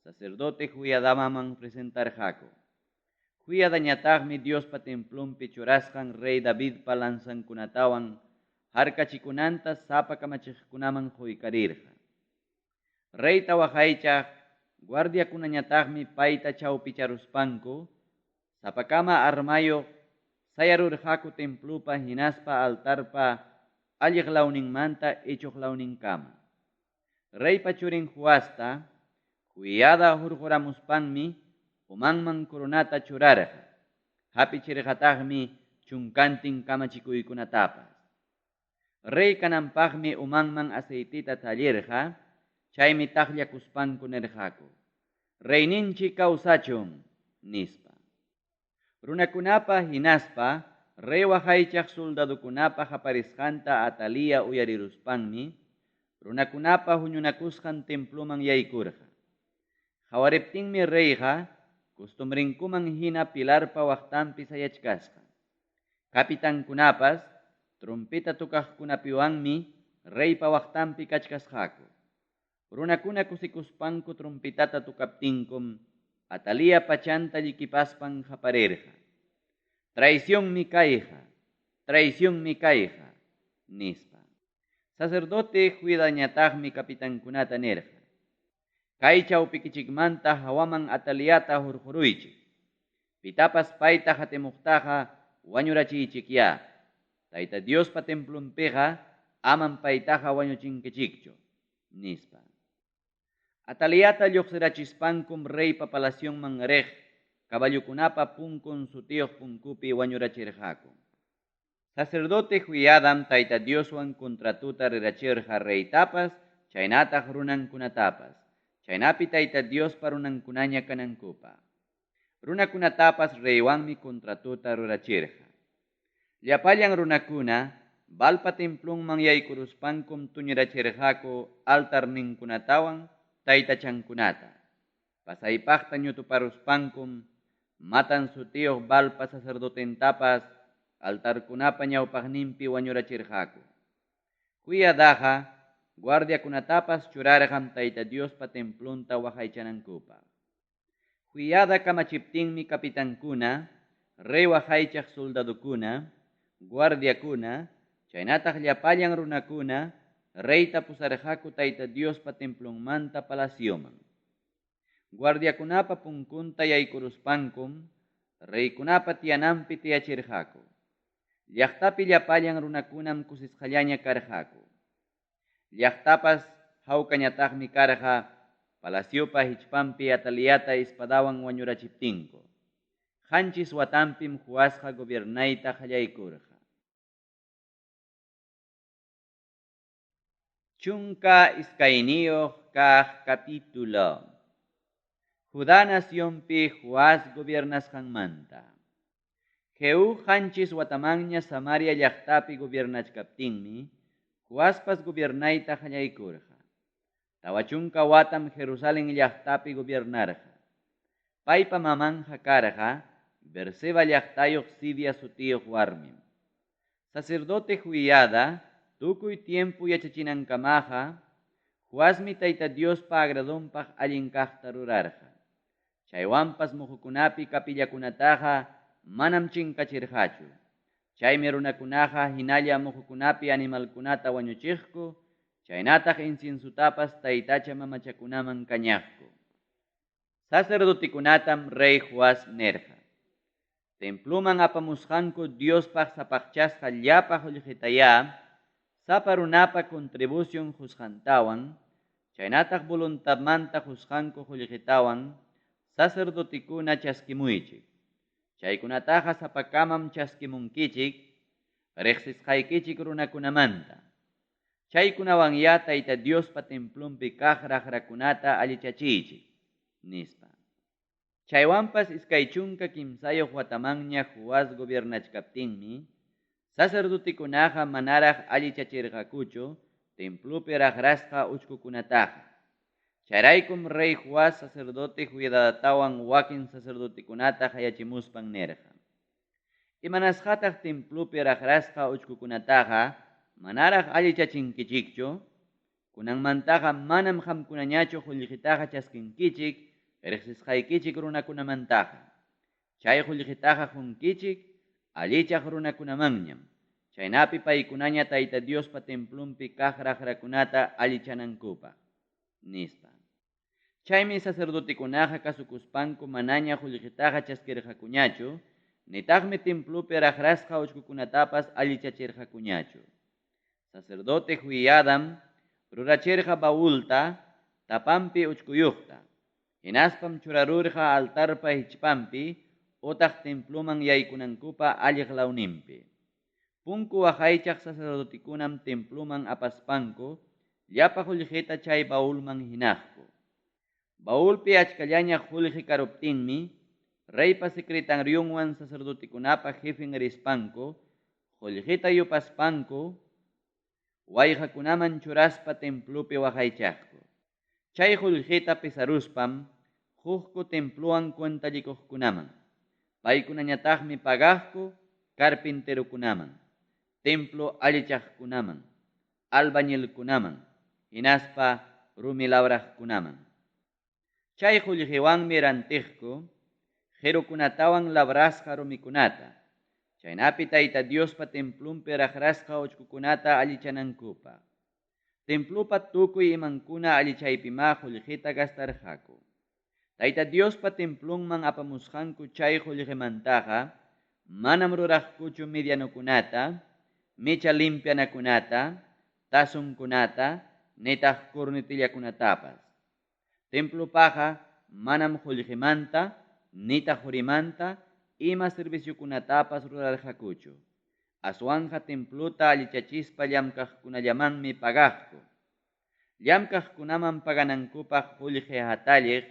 sacerdote Joiadabaman presentarqaku. Joiadañataqmi Diospa templonpi churasqan rey Davidpa lanzankunatawan harkachikunanta sapa kamachiqkunaman quykarirqa. Reyta waqaychaq guardiakunañataqmi payta chawpicharuspanku sapakama armayuq sayarurqaku templopa hinaspa altarpa alliq lawninmanta ichuq lawninkama. Reypa churin Joasta Joiada hurquramuspanmi umanman coronata churarqa, hapichirqataqmi chunkantin kamachikuykunatapas. Rey kananpaqmi umanman aceitita tallirqa, chaymi taqllakuspanku nirqaku, Reyninchik kawsachun, nispa. Runakunapa hinaspa rey waqaychaq soldadokunapa qaparisqanta Atalía uyariruspanmi, runakunapa huñunakusqan temploman yaykurqa. Qawariptinmi reyqa costumbrenkuman hina pilarpa waqtanpi sayachkasqa. Capitankunapas trompeta tocaqkunapiwanmi reypa waqtanpi kachkasqaku. Runakuna kusikuspanku trompetata tocaptinkum Atalía pachanta llikipaspan qaparirqa: Traicionmi kayqa! Traicionmi kayqa! nispa. Sacerdote Joiadañataqmi capitankunata nirqa: Kay chawpikichikmanta hawaman Ataliata hurquruychik. Pitapas payta qatimuqtaqa wañurachiychikyá. Tayta Diospa templonpiqa amam paytaqa wañuchinkichikchu, nispa. Ataliata lluqsirachispankum reypa palacionman riq caballokunapa punkun sutiyuq punkupi wañurachirqaku. Sacerdote Joiadam Tayta Dioswan contratota rurachirqa reytapas chaynataq runankunatapas, chaynapi Tayta Diospa runankunaña kanankupaq. Runakunatapas reywanmi contratota rurachirqa. Llapallan runakuna Baalpa templonman yaykuruspankum tuñirachirqaku altarninkunatawan taytachankunata. Pasaypaqta ñutuparuspankum Matan sutiyuq Baalpa sacerdotentapas altarkunapa ñawpaqninpi wañurachirqaku. Joiadaqa guardiakunatapas churarqam Tayta Diospa templonta waqaychanankupaq. Joiada kamachiptinmi capitankuna, rey waqaychaq soldadokuna, guardiakuna, chaynataq llapallan runakuna reyta pusarqaku Tayta Diospa templonmanta palacioman. Guardiakunapa punkunta yaykuruspankum reykunapa tiyananpi tiyachirqaku. Llaqtapi llapallan runakunam kusisqallaña karqaku. Llaqtapas hawkañataqmi karqa palaciopa hichpanpi Ataliata espadawan wañurachiptinku. 7 watanpim Joasqa gobiernayta qallaykurqa. 12 kaq capítulo. Judá nacionpi Joás gobiernasqanmanta. Jehú 7 watamanña Samaria llaqtapi gobiernachkaptinmi, Joaspas gobiernayta qallaykurqa. 40 watam Jerusalén llaqtapi gobiernarqa. Paypa mamanja karqa Berseba llaqtayuq Sibia sutiyuq warmim. Sacerdote Joiada tukuy tiempo yachachinankamaqa, Joasmi Tayta Diospa agradonpaq allin kaqta rurarqa. Chaywanpas muhukunapi kapillakunataqa manam chinkachirqachu. Chaymi runakunaqa hinalla muhukunapi animalkunata wañuchiqku, chaynataq inciensutapas taytacha mamachakunaman kañaqku. Sacerdotikunatam rey Joás nirqa: Temploman apamusqanku Diospaq sapaqchasqa llapa qullqitayá, sapa runapa contribución qusqantawan, chaynataq voluntadmanta qusqanku qullqitawan, sacerdotikuna chaskimuychik. Chaykunataqa sapakamam chaskimunkichik, riqsisqaykichik runakunamanta. Chaykunawanyá Tayta Diospa templonpi kaq raqrakunata allichachiychik, nispa. Chaywanpas 23 watamanña Joás gobiernachkaptinmi, sacerdotikunaqa manaraq allichachirqakuchu templopi raqrasqa uchkukunataqa. Chayraykum rey Joás sacerdote Joiadatawan wakin sacerdotekunata qayachimuspan nirqa: Imanasqataq templopi raqrasqa uchkukunataqa manaraq allichachinkichikchu? Kunanmantaqa manam qamkunañachu qullqitaqa chaskinkichik riqsisqaykichik runakunamantaqa. Chay qullqitaqa qunkichik allichaq runakunamanñam. Chaynapi paykunaña Tayta Diospa templonpi kaq raqrakunata allichanankupaq, nispa. Chaymi sacerdotekunaqa kasukuspanku manaña qullqitaqa chaskirqakuñachu, nitaqmi templopi raqrasqa uchkukunatapas allichachirqakuñachu. Sacerdote Joiadam rurachirqa baulta tapanpi uchkuyuqta, hinaspam churarurqa altarpa hichpanpi utaq temploman yaykunankupa alliq lawninpi. Punku waqaychaq sacerdotekunam temploman apaspanku llapa qullqita chay baulman hinaqku. Baulpi achkallaña qullqi karuptinmi, reypa secretarionwan sacerdotekunapa jefen rispanku, qullqita yupaspanku, wayqakunaman churaspa templopi waqaychaqku. Chay qullqita pesaruspam quqku templowan cuentallikuqkunaman. Paykunañataqmi pagaqku carpinterokunaman, templo allichaqkunaman, albañilkunaman, hinaspa rumi labraqkunaman. Chay qullqiwanmi rantiqku qirukunatawan labrasqa rumikunata, chaynapi Tayta Diospa templonpi raqrasqa uchkukunata allichanankupaq. Templopa tukuy imankuna allichaypimá qullqita gastarqaku. Tayta Diospa templonman apamusqanku chay qullqimantaqa manam ruraqkuchu medianokunata, mecha limpianakunata, tazonkunata, nitaq cornetillakunatapas. Templopaqa manam qullqimanta, nitaq qurimanta ima serviciokunatapas rurarqakuchu. Aswanqa templota allichachispa llamkaqkunallamanmi pagaqku. Llamkaqkunaman paganankupaq qullqi hatalliq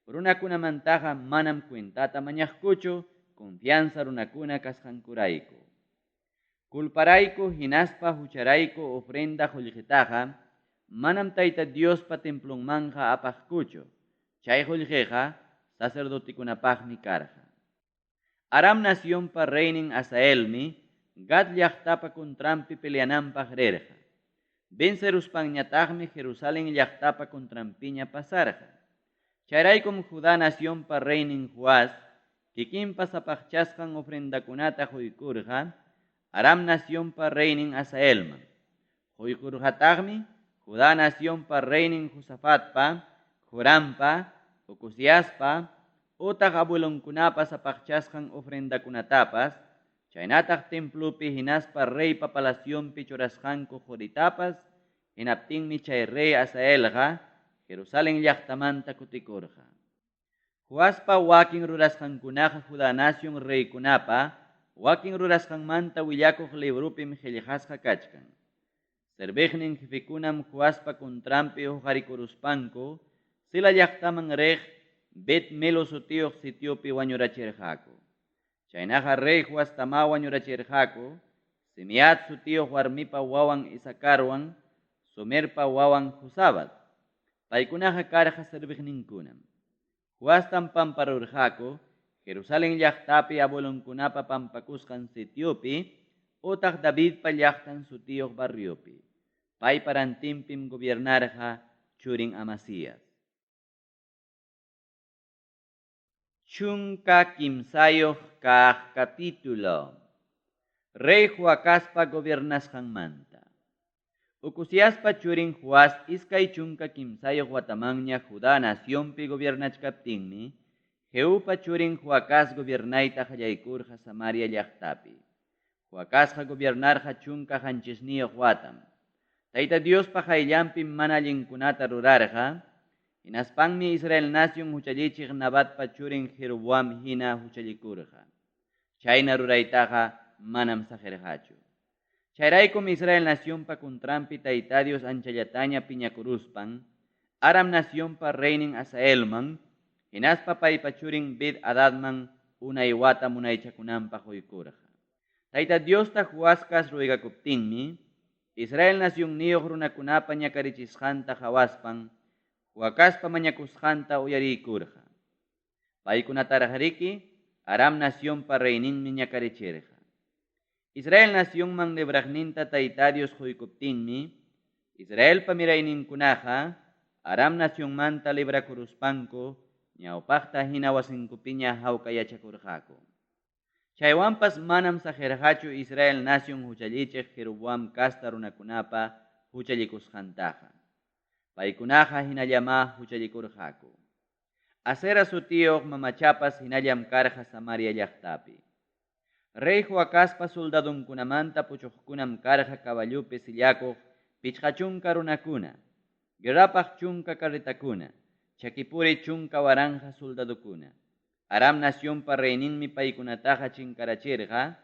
runakunamantaqa manam cuentata mañaqkuchu confianza runakuna kasqankurayku. Culparayku hinaspa hucharayku ofrenda qullqitaqa manam Tayta Diospa templonmanqa apaqkuchu. Chay qullqiqa sacerdotekunapaqmi karqa. Aram nacionpa reynin Hazaelmi Gat llaqtapa contranpi peleananpaq rirqa. Venceruspanñataqmi Jerusalén llaqtapa contranpiña pasarqa. Chayraykum Judá nacionpa reynin Joás kikinpa sapaqchasqan ofrendakunata quykurqa Aram nacionpa reynin Hazaelman. Quykurqataqmi Judá nacionpa reynin Josafatpa, Jorampa, Ocoziaspa, utaq abuelonkunapa sapaqchasqan ofrendakunatapas, chaynataq templopi hinaspa reypa palacionpi churasqanku quritapas, hinaptinmi chay rey Hazaelqa Jerusalén llaqtamanta kutikurqa. Joaspa wakin rurasqankunaqa Judá nación reykunapa wakin rurasqanmanta willakuq librupim qillqasqa kachkan. Serviqnin jefekunam Joaspa contranpi huqarikuruspanku Sila llaqtaman riq Bet Milo sutiyuq sitiopi wañurachirqaku. Chaynaqa rey Joastamá wañurachirqaku Simeat sutiyuq warmipa wawan Isacarwan, Somerpa wawan Josabat. Paykunaqa karqa serviqninkunam. Joastam pamparurqaku Jerusalén llaqtapi abuelonkunapa pampakusqan sitiopi utaq Davidpa llaqtan sutiyuq barriopi. Paypa rantinpim gobiernarqa churin Amasías. Chunka kimsayuq kaq capítulo. Rey Joacazpa gobiernasqanmanta. Ocoziaspa churin Joás iskay chunka kimsayuq watamanña Judá nacionpi gobiernachkaptinmi, Jehupa churin Joacaz gobiernayta qallaykurqa Samaria llaqtapi. Joacazqa gobiernarqa chunka qanchisniyuq watam. Tayta Diospa qayllanpim mana allinkunata rurarqa, hinaspanmi Israel nación huchallichiq Nabatpa churin Jeroboam hina huchallikurqa. Chayna ruraytaqa manam saqirqachu. Chayraykum Israel nacionpa contranpi Tayta Dios anchallataña piñakuruspan, Aram nacionpa reynin Hazaelman, hinaspa paypa churin Ben Hadadman unay wata munaychakunanpaq quykurqa. Tayta Diosta Joasqa ruegakuptinmi, Israel nacionniyuq runakunapa ñakarichisqanta qawaspan, Joacazpa mañakusqanta uyariykurqa. Paykunataraqriki Aram nacionpa reyninmi ñakarichirqa. Israel nacionman libraqninta Tayta Dios quykuptinmi, Israelpa mirayninkunaqa Aram nacionmanta librakuruspanku ñawpaqta hina wasinkupiña hawka yachakurqaku. Chaywanpas manam saqirqachu Israel nación huchallichiq Jeroboam casta runakunapa huchallikusqantaqa. Paykunaqa hinallamá huchallikurqaku. Asera sutiyuq mamachapas hinallam karqa Samaria llaqtapi. Rey Joacazpa soldadonkunamanta puchuqkunam karqa caballopi sillakuq pichqa chunka runakuna, guerrapaq chunka carretakuna, chakipuri chunka waranqa soldadokuna. Aram nacionpa reyninmi paykunataqa chinkarachirqa,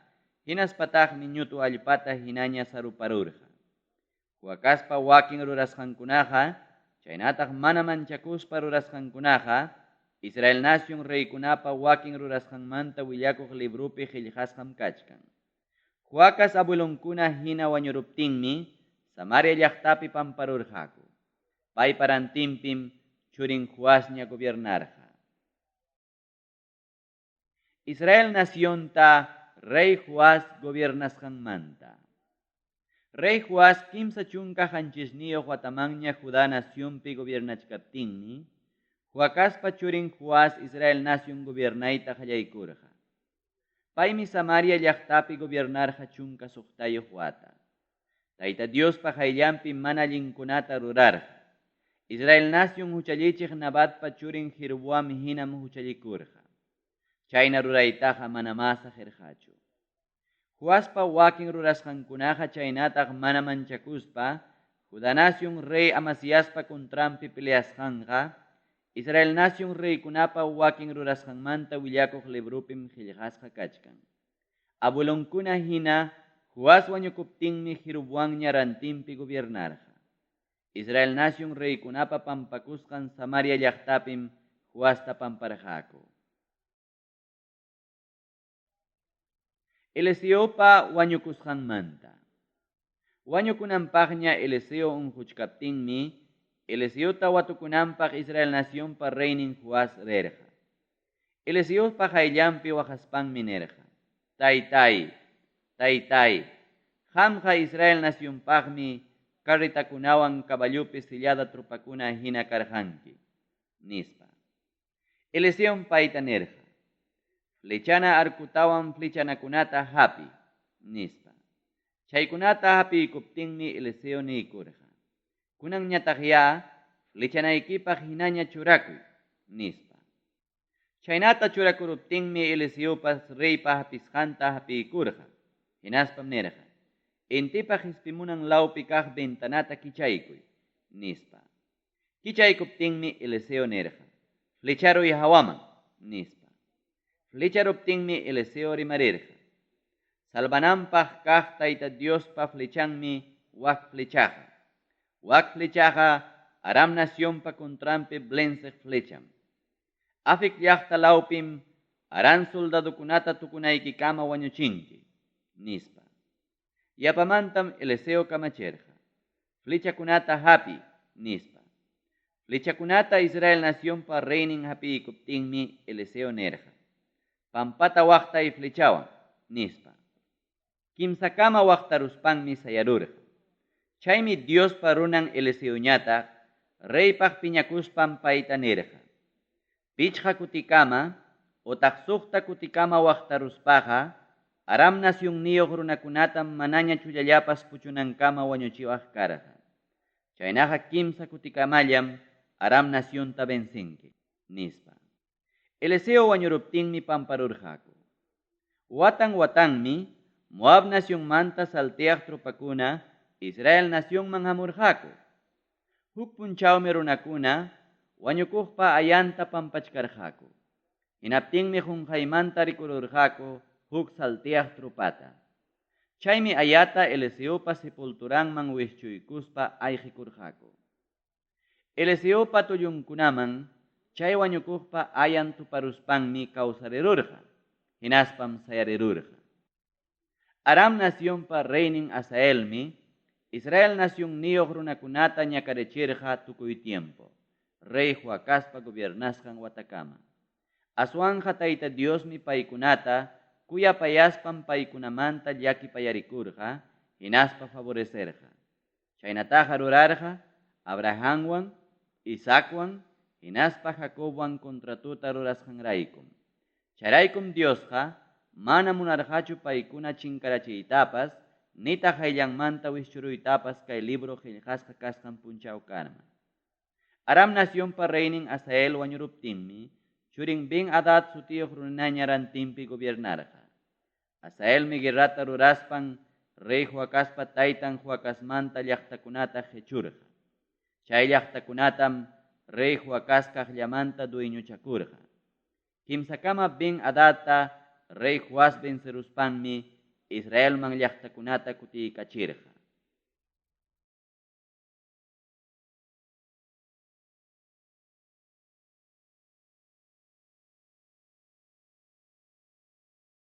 hinaspataqmi ñutu allpata hinaña saruparurqa. Joacazpa wakin rurasqankunaqa, chaynataq mana manchakuspa rurasqankunaqa, Israel nación reykunapa wakin rurasqanmanta willakuq librupi qillqasqam kachkan. Joacaz abuelonkuna hina wañuruptinmi, Samaria llaqtapi pamparurqaku. Paypa rantinpim churin Joasña gobiernarqa. Israel nacionta rey Joás gobiernasqanmanta. Rey Joás 37 watamanña Judá nacionpi gobiernachkaptinmi, Joacazpa churin Joás Israel nacion gobiernayta qallaykurqa. Paymi Samaria llaqtapi gobiernarqa 16 wata. Tayta Diospa qayllanpi mana allinkunata rurarqa. Israel nacion huchallichiq Nabatpa churin Jeroboam hinam huchallikurqa. Chayna ruraytaqa manamá saqirqachu. Joaspa wakin rurasqankunaqa chaynataq mana manchakuspa Judá nacion rey Amasiaspa contranpi peleasqanqa Israel nacion reykunapa wakin rurasqanmanta willakuq libropim qillqasqa kachkan. Abuelonkuna hina Joás wañukuptinmi Jeroboamña rantinpi gobiernarqa. Israel nacion reykunapa pampakusqan Samaria llaqtapim Joasta pamparqaku. Eliseopa wañukusqanmanta. Wañukunanpaqña Eliseo unquchkaptinmi, Eliseota watukunanpaq Israel nacionpa reynin Joás rirqa. Eliseopa qayllanpi waqaspanmi nirqa: Taytay, taytay, qamqa Israel nacionpaqmi carretakunawan caballopi sillada tropakuna hina karqanki, nispa. Eliseom payta nirqa: Flechana arcutawan flechanakunata hapi, nispa. Chaykunata hapiykuptinmi Eliseo niykurqa: Kunanñataqyá flechanaykipaq hinaña churakuy, nispa. Chaynata churakuruptinmi Eliseopas reypa hapisqanta hapiykurqa. Hinaspam nirqa: Intipa qispimunan lawpi kaq ventanata kichaykuy, nispa. Kichaykuptinmi Eliseo nirqa: Flecharuy hawaman, nispa. Flecharuptinmi Eliseo rimarirqa: Salvananpaq kaq Tayta Diospa flechanmi wak flechaqa. Wak flechaqa Aram nacionpa contranpi blenceq flecham. Afec llaqta lawpim Aram soldadokunata tukunaykikama wañuchinki, nispa. Yapamantam Eliseo kamachirqa: Flechakunata hapi, nispa. Flechakunata Israel nacionpa reynin hapiykuptinmi Eliseo nirqa: Pampata waqtay flechawan, nispa. Kimsakama waqtaruspanmi sayarurqa. Chaymi Diospa runan Eliseoñataq reypaq piñakuspan payta nirqa: Pichqa kutikama otaq suqta kutikama waqtaruspaqa Aram nacionniyuq runakunatam manaña chullallapas puchunankama wañuchiwaq karqa. Chaynaqa kimsa kutikamallam Aram nacionta vencinki, nispa. Eliseo wañuruptinmi pamparurqaku. Watan watanmi Moab nacionmanta salteaq tropakuna Israel nacionman hamurqaku. Huk punchawmi runakuna wañukuqpa ayanta pampachkarqaku. Hinaptinmi qunqaymanta rikururqaku huk salteaq tropata. Chaymi ayata Eliseopa sepulturanman wischuykuspa ayqikurqaku. Eliseopa tullunkunaman chay wañukuqpa ayan tuparuspanmi kawsarirurqa, hinaspam sayarirurqa. Aram nacionpa reynin Hazaelmi Israel nacionniyuq runakunata ñakarichirqa tukuy tiempo, rey Joacazpa gobiernasqan watakama. Aswanja Tayta Diosmi paykunata kuyapayaspan paykunamanta llakipayarikurqa, hinaspa favorecerqa. Chaynataqa rurarqa Abrahamwan, Isaacwan, hinaspa Jacobwan contratuta rurasqanraykum. Chayraykum Diosqa mana munarqachu paykuna chinkarachiytapas, nitaq hayllanmanta wischuruytapas kay libro qillqasqa kasqan punchawkarma. Aram nacionpa reynin Hazael wañuruptinmi, churin Ben-Hadad sutiyuq runaña rantinpi gobiernarqa. Hazaelmi guerrata ruraspan rey Joacazpa taytan Joacazmanta llaqtakunata qechurqa. Chay llaqtakunatam rey Joacaz kaqllamanta dueñochakurqa. Kimsakama Ben-Hadadta rey Joás venceruspanmi Israelman llaqtakunata kutiykachirqa.